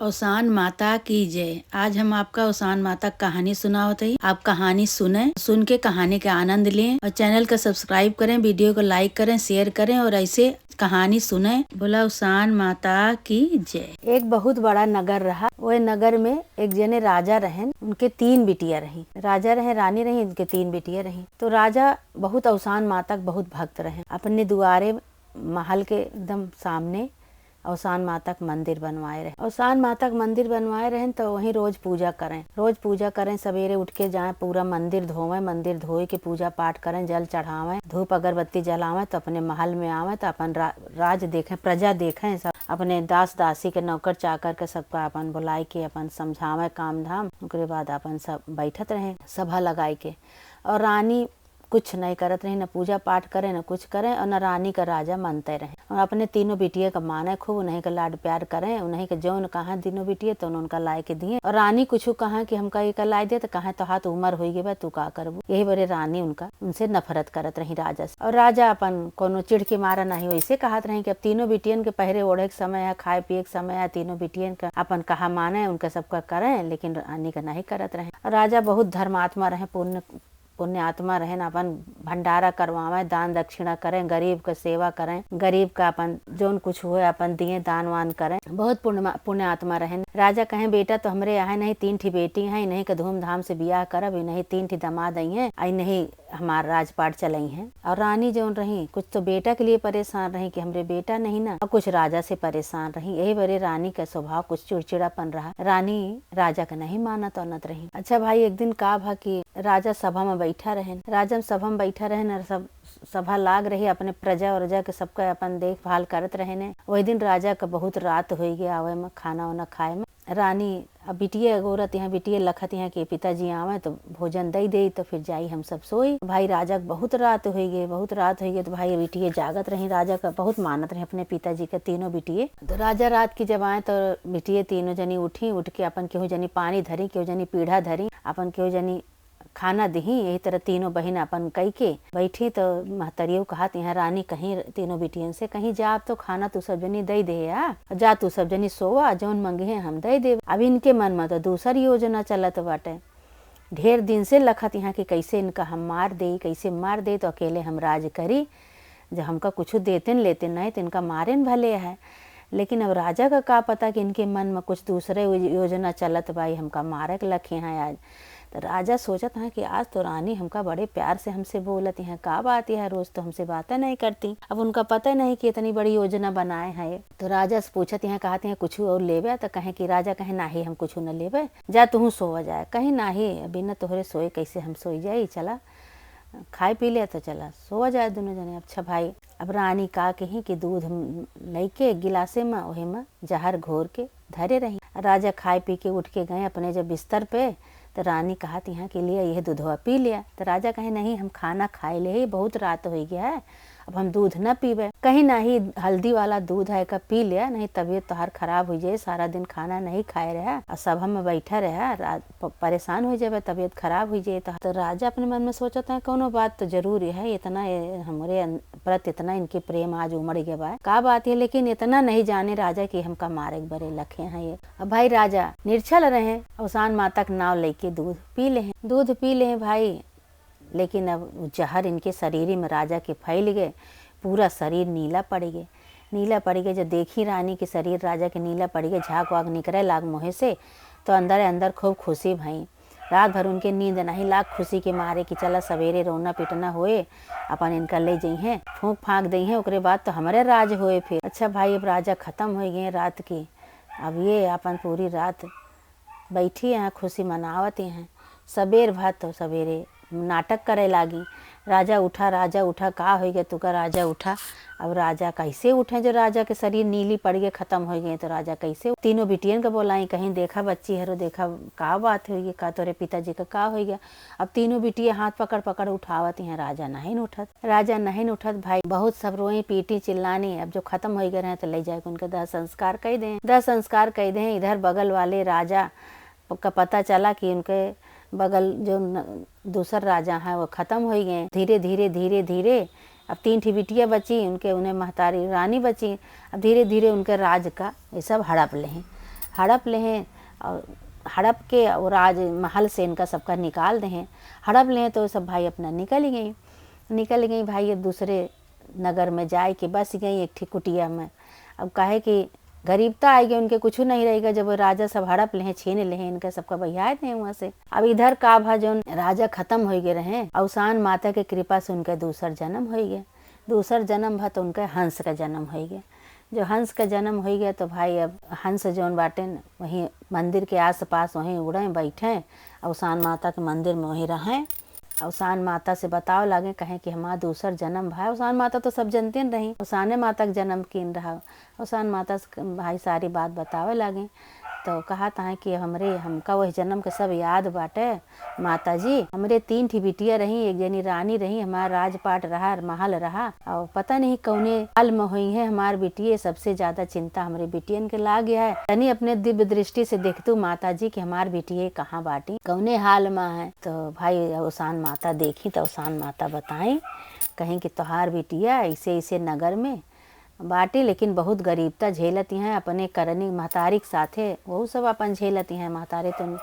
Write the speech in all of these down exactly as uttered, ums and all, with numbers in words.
औसान माता की जय। आज हम आपका औसान माता क कहानी सुनावत हई। आप कहानी सुने, सुन के कहानी के आनंद लें और channel का subscribe करें, video को like करें, share करें और ऐसे कहानी सुने। बोला औसान माता की जय। एक बहुत बड़ा नगर रहा। वह नगर में एक जने राजा रहेन, उनके तीन बिटिया रही। राजा रहे, रानी रही, उनके तीन बिटिया रही। तो राजा बहुत औसान माता क बहुत भक्त रहे। अपने दुआरे महल के एकदम सामने औसान माता क मंदिर बनवाए रहे। औसान माता क मंदिर बनवाए रहेन तो वहीं रोज पूजा करें, रोज पूजा करें। सवेरे उठ के जाएं, पूरा मंदिर धोवें, मंदिर धोए के पूजा पाठ करें, जल चढ़ावें, धूप अगरबत्ती जलावें, तो अपने महल में आवें तो अपन रा-, राज देखें, प्रजा देखें, सब अपने दास दासी के, नौकर चाकर के, सबका अपन बुलाए के अपन समझावें काम धाम। ओकरे बाद अपन सब बैठत रहें सभा लगाए के। और रानी कुछ नहीं करत रही, न पूजा पाठ करें, न कुछ करें, और न रानी का राजा मानते रहे। और अपने तीनों बिटिया का माने खूब, उन्हीं का लाड प्यार करें, उन्हीं के जौन कहाँ तीनों बिटिया तो उनका लाए के दिए। और रानी कुछ कहाँ कि हमका ये का लाए दे, तो कहाँ तो हाथ उमर होई गए बा, तू का करबू? यही बरे रानी उनका, उनसे नफरत करत रही राजा से। और राजा अपन कोनो चिढ़ के मारा नहीं, वैसे कहत रहे कि अब तीनों बिटियन के पहरे ओढ़े के समय है, खाए पिए के समय है, तीनों बिटियन का अपन कहा माने, उनका सबका करें, लेकिन रानी का नहीं करत रहे। और राजा बहुत धर्मात्मा रहे, पुण्य पुण्यात्मा रहेन, अपन भंडारा करवावें, दान दक्षिणा करें, गरीब क सेवा करें, गरीब का अपन जौन कुछ हुए अपन दिए, दान वान करें। बहुत पुण्य, पुण्यात्मा रहेन। राजा कहें, "बेटा तो हमरे यहाँ नहीं, तीन ठी बेटी हैं, इन्हीं के धूमधाम से बियाह करब, इन्हीं तीन ठी दामाद आई हैं, आ इन्हीं हमार राजपाट चलई हैं।" और रानी जौन रही, कुछ तो बेटा के लिए परेशान रही कि हमरे बेटा नहीं ना, और कुछ राजा से परेशान रही। यही बरे रानी का स्वभाव कुछ चिड़चिड़ापन रहा। रानी राजा का नहीं मानत वानत रही। अच्छा भाई, एक दिन का भा कि राजा सभा में बैठा रहेन। राजा सभा में बैठा रहेन और सब सभा लाग रही, अपने प्रजा उरजा के सबका अपन देखभाल करत रहेन। वही दिन राजा का बहुत रात होई गया आवे में, खाना वाना खाए में। रानी अब बिटिया अगोरत यहाँ, बिटिया लखत यहाँ कि पिताजी आवे तो भोजन दई दे तो फिर जाई हम सब सोई। भाई राजा के बहुत रात होई गए, बहुत रात होई गए तो भाई बिटिया जागत रही, राजा का बहुत मानत रही अपने पिताजी के तीनों बिटिये। तो राजा रात की जब आए तो बिटिये तीनों जनी उठी, उठ के अपन केहू जनी पानी धरी, केहू जनी पीढ़ा धरी, अपन केहू जनी खाना दिही। यही तरह तीनों बहिन अपन कई के बैठी तो महतरियो कहत यहाँ रानी कहीं तीनों बिटियन से कहीं, "जा अब तो खाना तू सब जनी दई दे आ, जा तू सब जनी सोवा, जौन मंगिहे हम दई देब।" अब इनके मन में तो दूसर योजना चलत बाटे। ढेर दिन से लखत यहाँ कि कैसे इनका हम मार देई, कैसे मार देई तो अकेले हम राज करी। जब हमका कुछ देते न लेते नहीं तो इनका मारे न भले है। लेकिन अब राजा का का पता कि इनके मन में कुछ दूसरे यो-, योजना चलत बा, ई हमका मारे के लखे हैं आज। तो राजा सोचत हैं कि आज तो रानी हमका बड़े प्यार से हमसे बोलत हैं, का बात है, रोज तो हमसे बातें नहीं करती। अब उनका पता नहीं कि इतनी बड़ी योजना बनाए हैं। तो राजा से पूछत हैं, कहत हैं, "कुछ और लेबे?" तो कहें कि राजा कहें, "नाही, हम कुछ न लेबे, जा तुहूँ सोवा जाए।" कहीं, "नाही, बिना तोहरे सोए कैसे हम सोई जाई, चला खाए पी ले तो चला सोवा जाए दोनों जने।" अच्छा भाई, अब रानी का कही कि दूध म-, लइके एक गिलासे में, ओहे में जहर घोर के धरे रही। राजा खाए पी के उठ के गए अपने जब बिस्तर पे, तो रानी कहत यहाँ कि लिया यह दूधवा पी लिया। तो राजा कहे, "नहीं, हम खाना खाए ले ही, बहुत रात हो गया है, अब हम दूध न पीबे।" कहीं, "नाही, हल्दी वाला दूध है, का पी लिया, नहीं तबीयत तोहार खराब हो जाए, सारा दिन खाना नहीं खाए रहा और सभा में बैठा रहा, रात प-, परेशान हो जाबे, तबीयत खराब हो जाए।" तो, तो राजा अपने मन में सोचत हैं, "कौनो बात तो जरूर है, इतना ये हमरे अन-, प्रति इतना इनके प्रेम आज उमड़ गया बा, का बात है?" लेकिन इतना नहीं जाने राजा कि हमका मारे के बरे लखे हैं ये। अब भाई राजा निरछल रहे, औसान माता के नाव लेके दूध पी ले हैं। दूध पी ले हैं भाई, लेकिन अब उ जहर इनके शरीर में राजा के फैल गए, पूरा शरीर नीला पड़ गए। नीला पड़ गए, जब देखी रानी के शरीर राजा के नीला पड़ गए, झाग वाग निकरे लाग मुँहे से, तो अंदर अंदर खूब खुशी भई। रात भर उनके नींद नहीं लाग, खुशी के मारे कि चला सवेरे रोना पिटना होए, अपन इनका ले जइहें, फूंक फांक दइहें, ओकरे बाद तो हमरे राज होए फिर। अच्छा भाई, अब राजा खत्म हो गए रात की, अब ये अपन पूरी रात बैठी हैं, खुशी मनावत हैं। सबेर भा तो सबेरे नाटक करे लागी, "राजा उठा, राजा उठा, का हो गया तुका, राजा उठा।" अब राजा कैसे उठे, जो राजा के शरीर नीली पड़ गए, खत्म हो गए, तो राजा कैसे? तीनों बिटियन के बोलाई, कहीं, "देखा बच्ची हरो, देखा का बात हो गई, का तोरे पिताजी का का हो गया?" अब तीनों बिटिया हाथ पकड़ पकड़ उठावत हैं, राजा नहीं उठत। राजा नहीं उठत भाई, बहुत सब रोई पीटी चिल्लानी। अब जो खत्म हो गए रहे तो ले जाए के उनके दाह संस्कार कई दें, दाह संस्कार कई दें। इधर बगल वाले राजा का पता चला कि उनके बगल जो न-, दूसर राजा हैं वो खत्म हो गए। धीरे धीरे धीरे धीरे अब तीन ठी बिटिया बची, उनके उन्हें महतारी रानी बची। अब धीरे धीरे उनके राज का ये सब हड़प लें। हड़प लेहें और हड़प के और राज महल से इनका सबका निकाल देहें। हड़प लेहें तो सब भाई अपना निकल गई, निकल गई भाई, अब दूसरे नगर में जाए के बस गई एक ठी कुटिया में। अब काहे कि गरीबता आइगे, उनके कुछ नहीं रहेगा, जब वो राजा सब हड़प लेहें, छीन लेहें, इनका सबका बहियाए देहें वहाँ से। अब इधर का भा, जौन राजा खत्म होइ गए रहे, अवसान माता के कृपा से उनके दूसर जन्म होइ गए। दूसर जन्म भा तो उनके हंस का जन्म होइ गए। जो हंस का जन्म होइ गया तो भाई अब हंस जौन बाटेन वहीं मंदिर के आसपास वहीं उड़ें, बैठें, अवसान माता के मंदिर में वहीं रहें। अवसान माता से बतावे लागे, कहें कि हमार दूसर जन्म भा। अवसान माता तो सब जनते न रही, अवसाने माता के जन्म कीन रहा। अवसान माता से भाई सारी बात बतावे लागे तो कहत हैं कि हमरे, हमका वही जन्म के सब याद बाटे माता जी। हमरे तीन ठी बिटिया रही, एक जनी रानी रही, हमार राजपाट रहा, महल रहा, और पता नहीं कौने हाल में हुई है हमार बिटिये। सबसे ज्यादा चिंता हमरे बिटियन के लाग है। तनी अपने दिव्य दृष्टि से देखतू माता जी कि हमार बिटिये कहाँ बाटी, कौने हाल में है। तो भाई अवसान माता देखी तो अवसान माता बताई, कहीं कि तोहार बिटिया ऐसे ऐसे नगर में बाटी, लेकिन बहुत गरीबता झेलती हैं अपने करनी महतारी के साथे। वहू सब अपन झेलती हैं, महतारी तो उन-,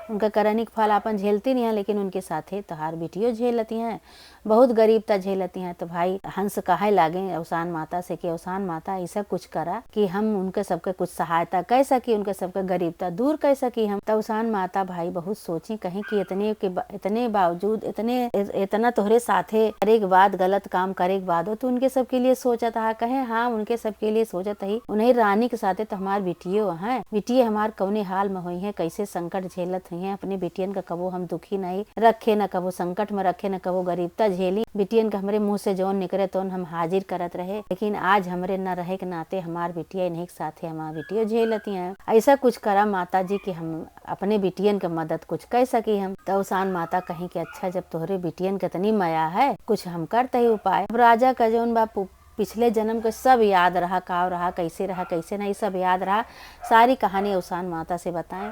उनका करनी के फल अपन झेलती नहीं है, लेकिन उनके साथे तोहार बिटियो झेलती हैं, बहुत गरीबता झेलती हैं। तो भाई हंस कहे लागे अवसान माता से कि अवसान माता, ऐसा कुछ करा कि हम उनके सबके कुछ सहायता कर सकी, उनके सबके गरीबता दूर कर सकी हम। तो अवसान माता भाई बहुत सोची, कहीं कि इतने के बा-, इतने बावजूद, इतने, इतना तोहरे साथे करे के बाद, गलत काम करे के बादो तू उनके सबके लिए सोचत हा। कहे हाँ, उनके सबके लिए सोचत ही। उन्हीं रानी के साथे तो हमार बिटियो हैं। बिटिये हमार कौने हाल में हुई हैं, कैसे संकट झेलत हुई हैं। अपने बिटियन का कबो हम दुखी नहीं रखे, न कबो संकट में रखे, न कबो गरीबता झेली। बिटियन के हमरे मुंह से जौन निकरे तौन हम हाजिर करत रहे, लेकिन आज हमरे न रहे के नाते हमार बिटिया इन्हीं के साथे हमार बिटियो झेलती हैं। ऐसा कुछ करा माता जी कि हम अपने बिटियन के मदद कुछ कर सकी हम। तो अवसान माता कहीं कि अच्छा, जब तोहरे बिटियन के इतनी मया है, कुछ हम करते ही उपाय। अब राजा का जौन बा पु-, पिछले जन्म के सब याद रहा, काव रहा, कैसे रहा, कैसे नहीं, सब याद रहा। सारी कहानी अवसान माता से बताएं।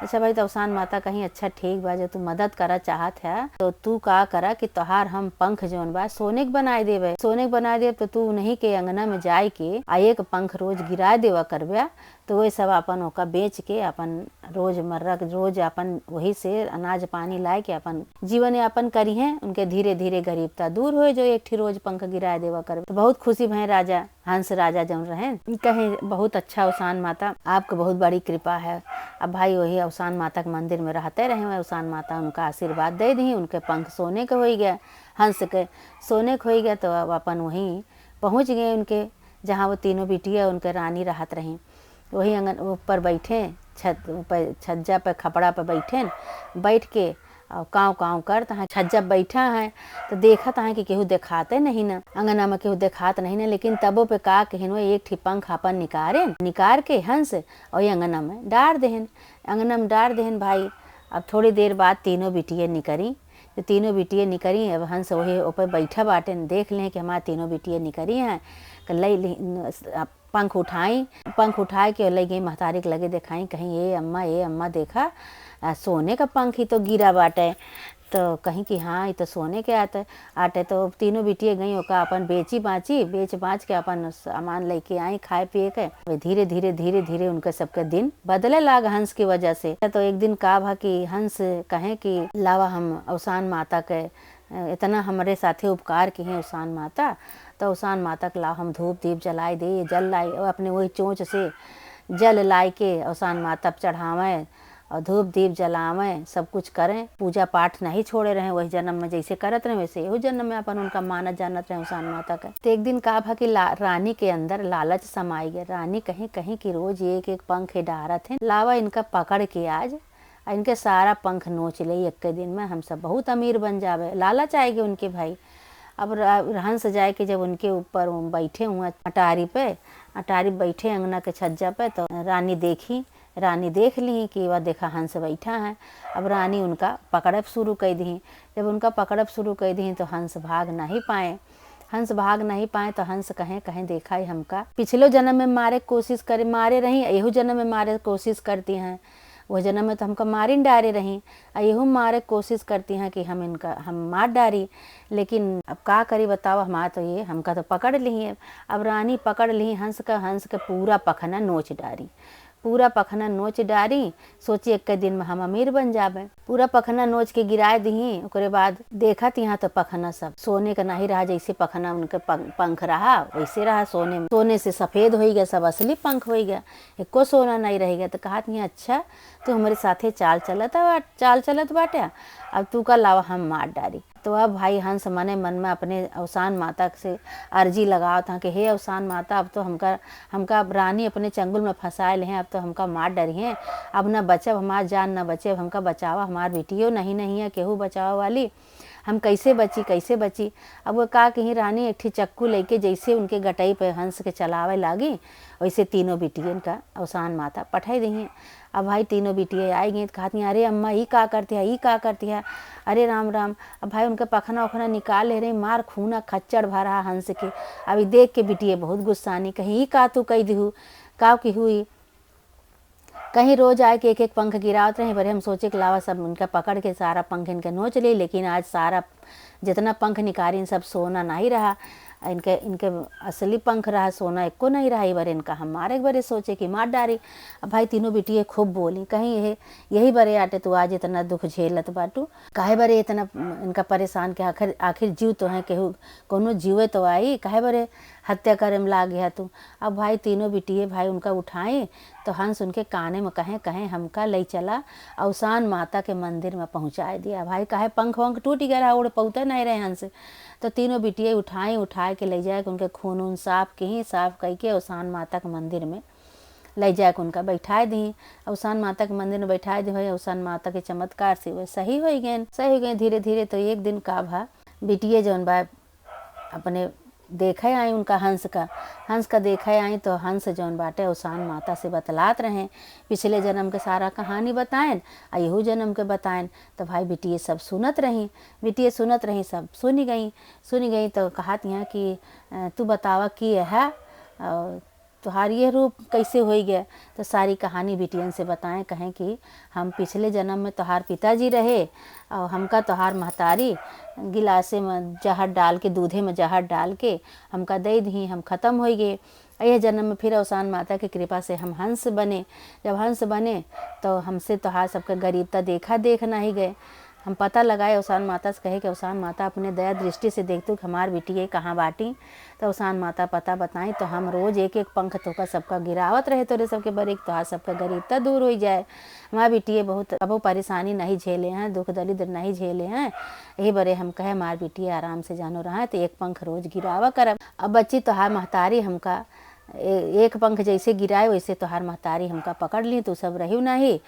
अच्छा भाई, तो अवसान माता कहीं अच्छा ठीक बा, जो तू मदद करा चाहत है, तो तू का करा कि तोहार हम पंख जौन बा सोने के बनाए देवे, सोने के बनाए देवे, तो तू उन्हीं के अंगना में जाए के आ एक पंख रोज गिराए देवा करबे, तो वही सब अपन ओका बेच के अपन रोजमर्रा के रोज अपन वही से अनाज पानी लाए के अपन जीवन यापन करी हैं। उनके धीरे धीरे गरीबता दूर होए, जो एक ठी रोज पंख गिराए देवा करबे। तो बहुत खुशी भए राजा, हंस राजा जौन रहे, कहे बहुत अच्छा अवसान माता, आपके बहुत बड़ी कृपा है। अब भाई वही अवसान माता के मंदिर में रहते रहे, वही अवसान माता उनका आशीर्वाद दे दी, उनके पंख सोने के हो गया, हंस के सोने के हो गया। तो अब अपन वहीं पहुँच गए उनके, जहाँ वो तीनों बिटिया उनके रानी रहत रही। वही आंगन ऊपर बैठे, छत, ऊपर छज्जा पे, खपड़ा पे बैठे, बैठ के और काँव काँव करत हैं। छज्जा बैठा है तो देखत हैं कि केहू देखाते नहीं ना, अंगना में केहू देखात नहीं ना। लेकिन तबो पे का कहिन, वो एक ठी पंख अपन निकारे, निकार के हंस और ये अंगना में डार देहन, अंगना में डार देहन भाई। अब थोड़ी देर बाद तीनों बिटिया निकरी, तो तीनों बिटिया निकरी, अब हंस वही ऊपर बैठा बाटे, देख लें कि हमार तीनों बिटिया निकरी हैं, तो ले ली, पंख उठाई, पंख उठाए के ले गई महतारी के लगे देखाई, कहीं, "ए अम्मा, ए अम्मा, देखा, आ, सोने का पंख ही तो गिरा बाटे।" तो कहीं कि, "हाँ, ये तो सोने के आटे।" आटे तो तीनों बिटिया गई, ओका अपन बेची बाची, बेच बाच के अपन सामान लेके आई खाए पिए के। वे धीरे, धीरे, धीरे, धीरे उनके सबके दिन बदले लाग हंस की वजह से। तो एक दिन का भा कि हंस कहे कि, "लावा, हम अवसान माता के, अ, इतना हमरे साथे उपकार किहे अवसान माता, तो अवसान माता के लाओ हम धूप दीप जलाए दे, जल लाई।" और अपने वही चोंच से जल लाए के अवसान माता पे चढ़ावे और धूप दीप जलावे, सब कुछ करें। पूजा पाठ नहीं छोड़े रहे, वही जन्म में जैसे करत रहे वैसे एहू जन्म में अपन उनका मानत जानत रहे अवसान माता के। तो एक दिन का भा कि ला-, रानी के अंदर लालच समाई गए। रानी कहीं कहीं कि रोज एक एक पंख डारत हैं, लावा इनका पकड़ के आज आ इनके सारा पंख नोच ले एक दिन में, हम सब बहुत अमीर बन जावे। लालच आएगी उनके भाई। अब र-, हंस जाए के जब उनके ऊपर वो बैठे हुए अटारी पे, अटारी बैठे अंगना के छज्जा पे, तो रानी देखी, रानी देख ली कि वह देखा हंस बैठा है। अब रानी उनका पकड़ब शुरू कर दी। जब उनका पकड़ब शुरू कर दी तो हंस भाग नहीं पाए। हंस भाग नहीं पाए तो हंस कहें, कहें, "देखा ही हमका पिछलो जन्म में मारे कोशिश करे, मारे रही, एहू जन्म में मारे कोशिश करती हैं। वह जन्म में तो हमका मारिन डारे रही, आ एहू मारे कोशिश करती हैं कि हम इनका, हम मार डारी। लेकिन अब का करी बताओ, हमार तो ये, हमका तो पकड़ ली है।" अब रानी पकड़ ली हंस का, हंस के पूरा पखना नोच डारी। पूरा पखना नोच डारी, सोची एक दिन में हम अमीर बन जाबे। पूरा पखना नोच के गिराए दिही। ओकरे बाद देखत यहाँ तो पखना सब सोने का नहीं रहा, जैसे पखना उनके पंख, पंख रहा वैसे रहा, सोने, सोने से सफेद होई गया, सब असली पंख होई गया, एको सोना नहीं रह गया। तो कहत यहाँ, "अच्छा, तू हमरे साथे चाल चलत बा, चाल चलत बाटे, अब तू का लावा हम मार डारी।" तो अब भाई हंस मने मन में अपने अवसान माता से अर्जी लगावत हाँ कि हे अवसान माता, अब तो हमका, हमका रानी अपने चंगुल में फंसाए ले हैं, अब तो हमका मार डरी हैं, अब न बचब, हमार जान न बचे, अब हमका बचावा, हमार बिटियो नहीं, नहीं है केहू बचावे वाली, हम कैसे बची, कैसे बची? अब वो का कहीं, रानी एक ठी चक्कू लेके जैसे उनके गटई पे हंस के चलावे लागी, वैसे तीनों बिटियन का अवसान माता पठाई दही। अब भाई तीनों बिटिया आई गई तो कहत हैं, "अरे अम्मा, ई का करती है, ई का करती है? अरे राम राम।" अब भाई उनके पखना उखना निकाल ले रही, मार खूना खच्चड़ भरा हंस के। अब ई देख के बिटिया बहुत गुस्सानी, कहीं, "ई का तू कह दिहू, का की हुई?" कहीं रोज आए के एक एक पंख गिरावत रहे, बरे हम सोचे के लावा सब इनका पकड़ के सारा पंख इनके नोच ले, लेकिन आज सारा जितना पंख निकारिन सब सोना नहीं रहा। इनके, इनके असली पंख रहा, सोना एको नहीं रहा। ई बरे इनका हम मारे के बरे सोचे कि मार डारी। अब भाई तीनों बिटिये खूब बोली, कहीं यही, यही बरे आटे तू आज इतना दुख झेलत बाटू, काहे बरे इतना इनका परेशान के, आखिर, आखिर जीव तो है, केहू, कोनो जीवे तो आई, काहे बरे हत्या करे में लाग गया तू? अब भाई तीनों बिटिये भाई उनका उठाई तो हंस उनके काने में कहे, कहे, "हमका लई चला, अवसान माता के मंदिर में पहुँचाए दिया।" भाई काहे पंख वंख टूट गया रहा, उड़ पौते नहीं रहे हंस। तो तीनों बिटिये उठाई, उठाए के ले जाए के उनके खून उन साफ की, साफ कई के अवसान माता के मंदिर में ले जाए के उनका बैठाए दी। अवसान माता के मंदिर में बैठाए दी, भाई अवसान माता के चमत्कार से वो सही हो गए, सही हो गए धीरे धीरे। तो एक दिन का भा, बिटिये जौन बा अपने देखे आई उनका हंस का, हंस का देखे आई तो हंस जौन बाटे अवसान माता से बतलात रहे, पिछले जन्म के सारा कहानी बताएन, आ यहू जन्म के बताएन। तो भाई बिटिये सब सुनत रही, बिटिये सुनत रही, सब सुनी गई, सुनी गई तो कहत यहाँ कि, "अ, तू बतावा कि यह, अ, तुहार ये रूप कैसे होई गए?" तो सारी कहानी बिटियन से बताएं, कहें कि हम पिछले जन्म में तुहार पिताजी रहे और हमका तुहार महतारी गिलासे में जहर डाल के, दूधे में जहर डाल के हमका दे दी, हम खत्म हो गए। यह जन्म में फिर अवसान माता की कृपा से हम हंस बने। जब हंस बने तो हमसे तुहार सबके गरीबता देखा देख नहीं गए। हम पता लगाए अवसान माता से, कहे कि अवसान माता अपने दया दृष्टि से देख तू कि हमार बिटिये कहाँ बाटी। तो अवसान माता पता बताई तो हम रोज एक एक पंख तोका सबका गिरावत रहे, तोरे सबके बरे, तोहार सबका गरीबता दूर हो जाए। हमार बिटिये बहुत कबो परेशानी नहीं झेले हैं, दुख दरिद्र नहीं झेले हैं। यही बरे हम कहे हमार बिटिये आराम से जानो रहा तो एक पंख रोज गिरावा करब। अब बच्ची तोहार महतारी हमका ए-, एक पंख जैसे गिराए वैसे तोहार महतारी हमका पकड़ ली, तू सब रही नहीं।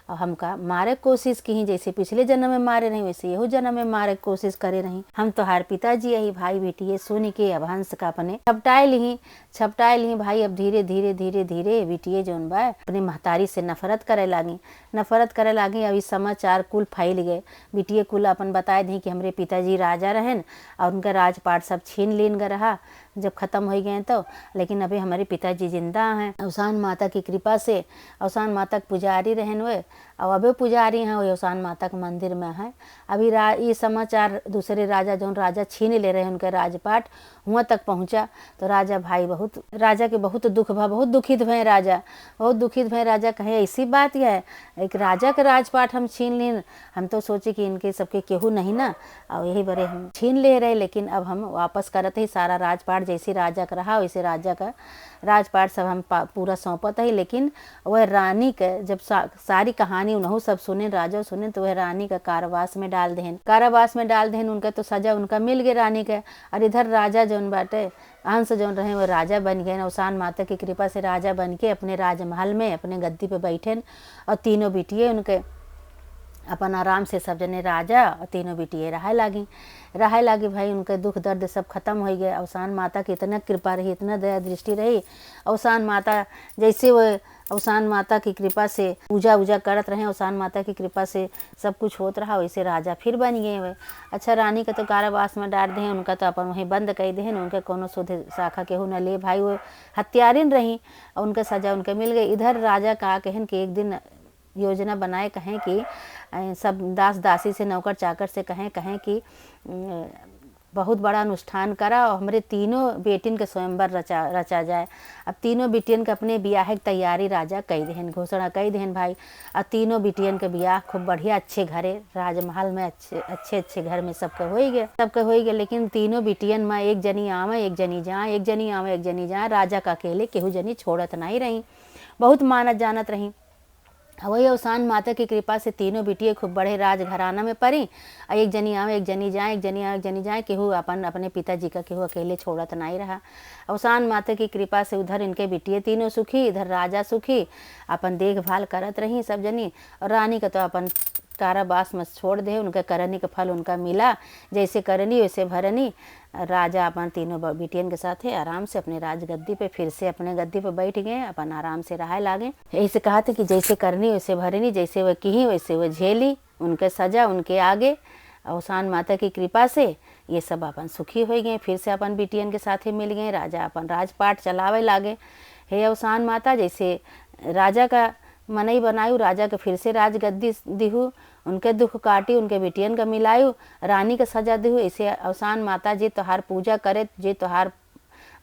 और हमका मारे के कोशिश की, जैसे पिछले जन्म में मारे रही वैसे यहू जन्म में मारे के कोशिश करे रही। हम तोहार पिताजी यही भाई बिटिये सुन के अब हंस का अपने छपटाए ली, छपटाए ली भाई। अब धीरे धीरे धीरे धीरे बिटिये जौन बा अपने महतारी से नफरत करे लागी, नफरत करे लागी। अब ई समाचार कुल फैल गए, बिटिये कुल अपन बताए दी कि हमरे पिताजी राजा रहन और उनका राजपाट सब छीन लीन गए रहा जब खत्म हो गए तो, लेकिन अभी हमारे पिताजी जिंदा हैं। अवसान माता की कृपा से, अवसान माता के पुजारी रहन हुए, और अबे पुजारी हैं, वही अवसान माता के मंदिर में हैं। अभी रा-, ये समाचार दूसरे राजा, जौन राजा छीन ले रहे उनके राजपाट, हुआं तक पहुँचा। तो राजा भाई बहुत, राजा के बहुत दुख भा, बहुत दुखित भए राजा, बहुत दुखित भए। राजा कहे, "ऐसी बात यह है, एक राजा के राजपाट हम छीन लीन, हम तो सोचे कि इनके सबके केहू नहीं ना, और यही बरे हम छीन ले रहे, लेकिन अब हम वापस करत ही सारा राजपाट, जैसे राजा का रहा वैसे राजा का राजपाट सब हम पा-, पूरा सौंपत ही।" लेकिन वह रानी के जब सा-, सारी कहानी उनहू सब सुने, राजा सुने, तो वह रानी का कारावास में डाल देहन, कारावास में डाल देहन। उनका तो सजा उनका मिल गए रानी के। और इधर राजा जौन बाटे, हंस जौन रहे, वो राजा बन गए। अवसान माता की कृपा से राजा बन के अपने राजमहल में अपने गद्दी पे बैठेन और तीनों बिटिये उनके अपन आराम से सब जने राजा और तीनों बिटिये रहे लागी, रहे लागी। भाई उनके दुख दर्द सब खत्म हो गए। अवसान माता की इतना कृपा रही, इतना दया दृष्टि रही। अवसान माता जैसे वो अवसान माता की कृपा से पूजा उजा करत रहे, अवसान माता की कृपा से सब कुछ होत रहा, वैसे राजा फिर बन गए हुए। अच्छा, रानी के तो कारावास में डाल दें, उनका तो अपन वहीं बंद कर दें, उनके कोनो सुध शाखा केहू न ले। भाई वो हत्यारिन रही और उनके सजा उनके मिल गई। इधर राजा का कहन कि एक दिन योजना बनाए, कहें कि, अ, सब दास दासी से, नौकर चाकर से कहें, कहें कि, अ, बहुत बड़ा अनुष्ठान करा और हमरे तीनों बेटिन के स्वयंवर रचा, रचा जाए। अब तीनों बिटियन के अपने बियाह के तैयारी राजा कई देहन, घोषणा कई देहन भाई। अब तीनों बिटियन के बियाह खूब बढ़िया अच्छे घरे, राजमहल में अच्छे, अच्छे, अच्छे घर में सबके होई गए, सबके होई गए। लेकिन तीनों बिटियन में एक जनी आवे, एक जनी जाए, एक जनी आवे, एक जनी जाए। राजा का अकेले केहू जनी छोड़त नहीं रही, बहुत मानत जानत रही। वही अवसान माता की कृपा से तीनों बिटिये खूब बड़े राजघराना में परी। आ एक जनी आवे, एक जनी जाए, एक जनी आवे, एक जनी जाए, केहू अपन, अपने पिताजी का केहू अकेले छोड़त नाई रहा। अवसान माता की कृपा से उधर इनके बिटिये तीनों सुखी, इधर राजा सुखी, अपन देखभाल करत रही सब जनी। और रानी का तो अपन कारावास में छोड़ दे, उनके करनी का फल उनका मिला, जैसे करनी वैसे भरनी। राजा अपन तीनों ब-, बिटियन के साथे आराम से अपने राजगद्दी पे, फिर से अपने गद्दी पे बैठ गए, अपन आराम से रहे लागे। यही से कहत है कि जैसे करनी वैसे भरनी, जैसे वह किही वैसे वह झेली, उनके सजा उनके आगे। अवसान माता की कृपा से ये सब अपन सुखी हो गए, फिर से अपन बिटियन के साथे मिल गए। राजा अपन राजपाट चलावे लागे। हे अवसान माता, जैसे राजा का मनई बनायु, राजा के फिर से राजगद्दी दिहु, उनके दुख काटी, उनके बिटियन का मिलायु, रानी का सजा दिहु। ऐसे अवसान माता, जे तोहार पूजा करे, जे तोहार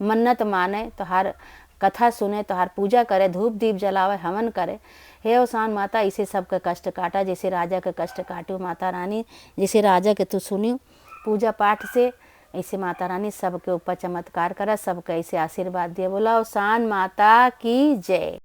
मन्नत माने, तोहार कथा सुने, तोहार पूजा करे, धूप दीप जलावे, हवन करे, हे अवसान माता, इसे सबके कष्ट काटा, जैसे राजा के कष्ट काटू माता रानी, जैसे राजा के तू सुनियो पूजा पाठ से, ऐसे माता रानी सबके ऊपर चमत्कार करा, सबके ऐसे आशीर्वाद दिया। बोला अवसान माता की जय।